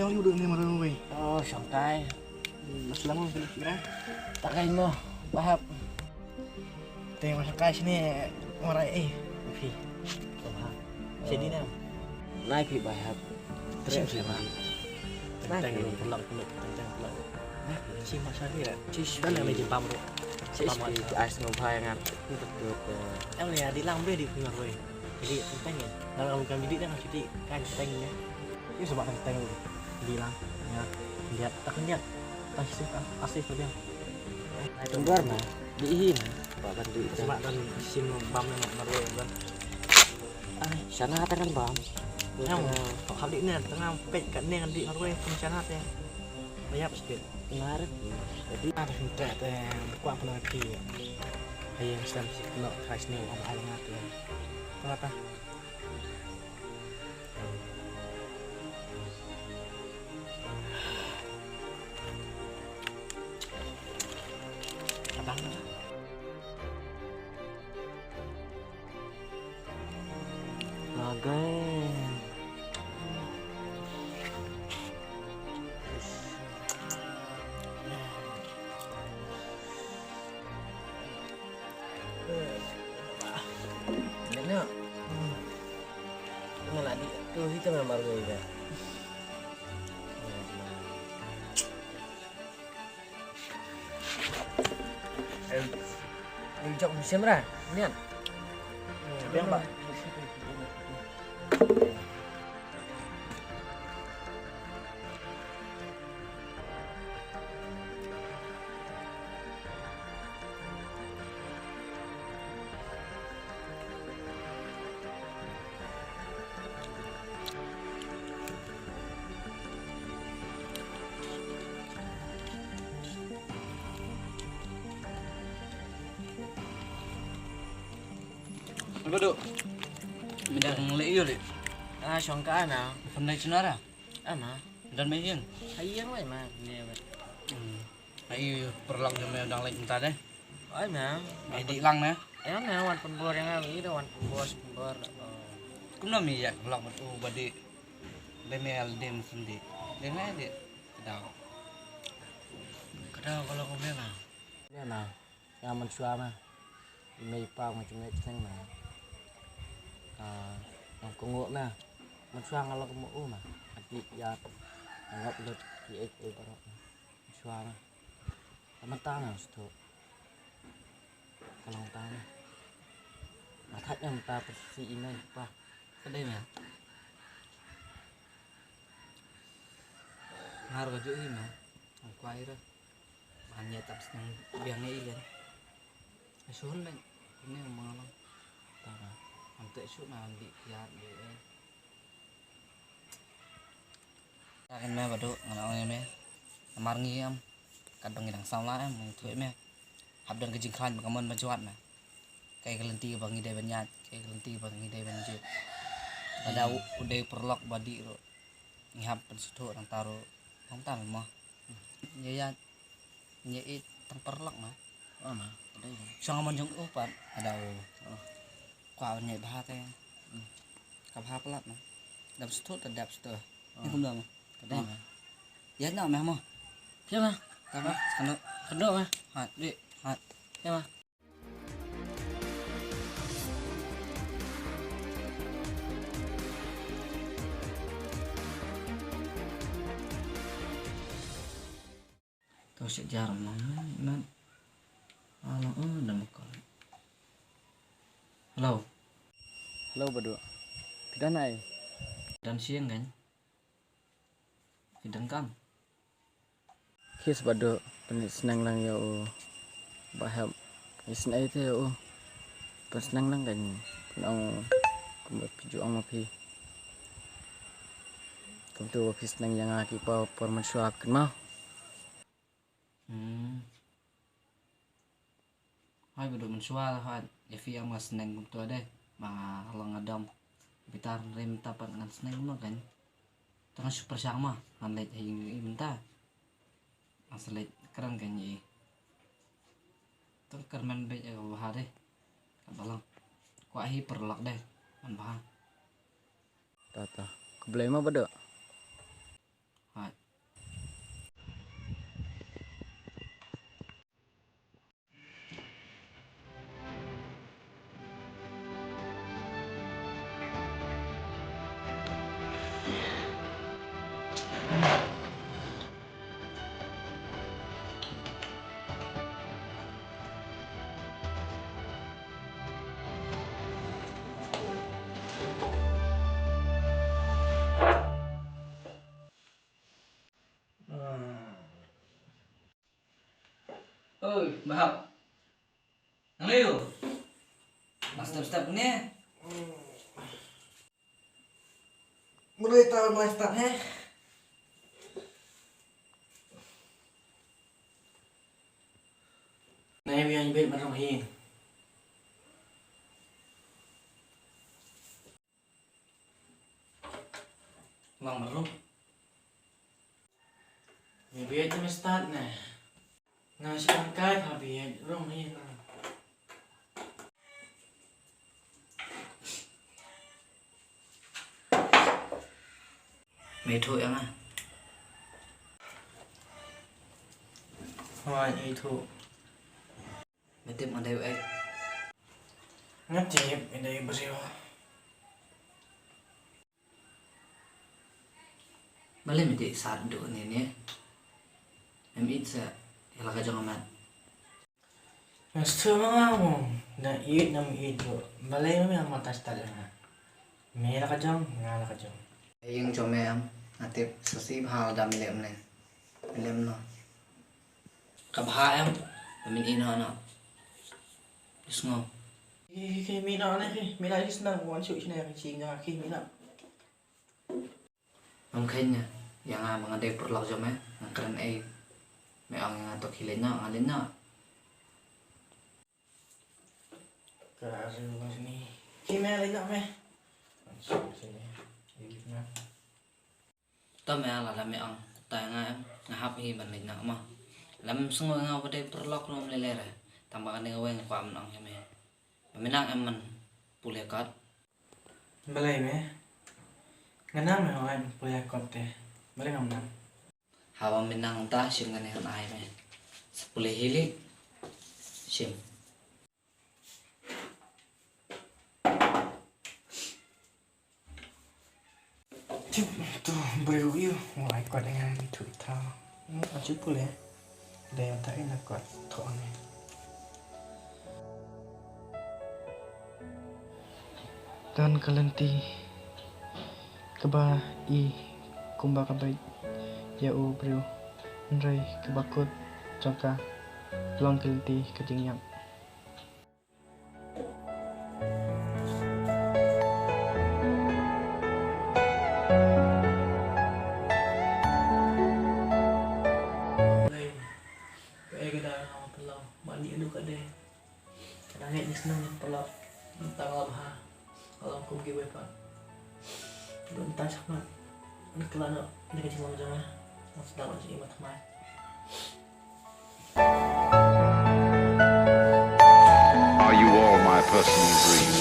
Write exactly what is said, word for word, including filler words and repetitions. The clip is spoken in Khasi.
Yang yu duk ni marwei. Oh, shongkai. Mas lang kali kira. Tak kai mo, bahap. Te mas kai sini marai eh. Phi. Bahap. Sini na. Nai phi bahap. Terus sini. Nai phi. Teng teng pelak pelak, teng teng pelak. Nai phi. Si mas hari ya. Si dan nama jempam tu. Si phi ais ngau phai ngat. Betul. Em ni di lang boleh di pengaruh. Jadi teng teng ya. Dalam kami di dan cuti kan teng ya. Ïa, shu ba teng teng. Bilang. Ïa. Liat tak liat. Tak sih, ah, asih tu dia. Tenggar mah. Di hi mah. Ba ban di. Shu ba teng sim bam na marwei ban. Ai, sana teng kan bam. Yang hab di ne tengah pek kat ne kan di marwei kum sana te. Bayap sikit. Ngar. Jadi ada minta te kuat pernah ki. Ayo Islam sih kena khas ni orang alam tu. Kenapa? Lagai. Nena. Nena di tu kita memang baru ya. Em, em, jok musim ra, nian. Biang ba. Ba duk. Midang leh ïa leh. Ah, shong ka ana. Pynlait shuwa ra. Ana. Dan me ïeng. Ai ïeng lai ma. Ni ba. Hmm. Ai ïeng paralok jong me dang leit mynta de. Ai ma. Ai dih lang na. Ai ma wan pynbor ïa nga, i da wan pynbor, pynbor. Kumno me ïa paralok bad u ba dih. Dei me al dem sendih. Dei me dih. Ka daw. Ka daw ka long kumne ma. Ïa na. Ïa mynshuwa ma. I mei i pa nga jingngeit seng ma. Ka nang kyngoh ma. Mynshuwa nga long kumno ma. Ati ïa. Nga ngop lut ki ei ei baroh ma. Mynshuwa ma. Ka mynta nga sdang. Ka long ta ma. Nga thait nga mynta pynsi i mei i pa. Ka dei ma. Nga ruh ka juh hi ma. Nga kwah i ruh. Ban ïa tap sdang biang ïa i leh. Ai shun leh. Kumne ma nga long. Ta ma. Am te shu na am dih kiad dih eh. Ka ken me ba duk, nga ong ïa me. Namar ngi em. Kat ba ngi dang samla em, ngi thuh ïa me. Hap don ka jingkhlaiñ ba ka mon ba jwat me. Kaei ka lynti ba ngi dei ban ïaid, kaei ka lynti ba ngi dei ban jied. Lada u, u dei paralok ba dih ruh. Ngi hap pynsngewthuh nangta ruh. Nangta mo. Ïa ïaid. Ngi ïeit tang paralok ma. Oh, ma. Ka dei. Shong amon jong u pat. Ada u. Oh. Kwah ban ïeit bha te. Hmm. Ka bha palat ma. Dap sdang te dap sdang. Oh. Ni kumno ma. Ka dei ma. Ïa na ma mo. Phi ma. Ka ma. Kano. Kano ma. Ha, dei. Ha. Phi ma. To sha jar mo man. Alo, oh, da ma call. Hello. Hello, Badu. Phi don ai? Don sha ïing kan? Phi don kam? Khie Badu, pynsneng lang ïa u Bah Hep. Isynei te ïa u. Pynsneng lang kan. Pynong kumba phi ju ong ma phi. Kumta ba phi sneng ïa nga ki por, por mynshuwa kynmaw. Hmm. Hooid Badu, mynshuwa hooid, ïa phi ïa nga sneng kumta de. Ma nga long nga dom. Bitar rim ta pat ngan sneng kumno kan. Tang shu pyrshang ma, ngan leit ha ïing i mynta. Ngan sa leit kren kan i. Tang kyrmen beit ïa ka bha de. Ka balang. Kwah hi paralok de. Ngan bha. Ta ta. Khublei mo Badu. Oi, Bahap. Nang Leo. Nang step-step ne. Mulai tahu mulai start he. Nai biang bit marong hi. Lang marong. Ni biang je start ne. Nga shu kai pha biang rong hi na. Me thuh ïa nga. Hooid, i thuh. Me tip nga dei u ei? Nga tip i dei briew. Balei me tip sat duh ne ne? Em ïeit sa ïa la ka jong amat. Nga sngewthuh ma nga mo, da ïeit nam ïeit ruh. Balei me ïa mata stad ïa nga? Me la ka jong, nga la ka jong. Ïing jong me em, nga tip sa sih bha lada me leh mynne. Me leh mynno. Ka bha em, ba men ïeh noh noh. Sngew. Ki, ki, ki, me noh ne ki, me la ki snang wan shu shne ki jing jong ki me noh. Ym kheiñ ïa nga ba nga dei paralok jong me, nga kren ei. Me ong ïa nga to khie leit noh, nga leit noh. Ka riewlui ni. Khie me leit noh me. To me lada me ong kumta ïa nga em, nga hap hi ban leit noh mo. Lada mem sngew ïa nga ba dei paralok ruh ym lei lei re. Tang ba kane kawei nga kwah ban ong ïa me. Ba me nang em ban pule kot. Balei me? Nga nang me hooid, pule kot te. Balei ngam nang? Haba me nang ta shim kane ngan ai me. Sa pule hi lei. Shim. Tip to briew ïa u ai kot ïa nga, i thuh i thaw. Hmm, a ju pule. Dei ïa ta ïa kot thoh ne. Don ka lynti kaba i kumba ka beit ïa u briew, hynrei kaba kut jong ka long ka lynti ka jingïap. Kaei ka dei nga wan pynlong ba ni adu ka dei. Ka dang ngeit ngi sngewthuh ngi paralok. Nangta nga la bha. Ka long kum kiwei pat. Don ta shakmat. Ngi kylla noh ïa ka jinglong jong nga. Nga sdang noh jingim thymmai. Are you all my personal dreams?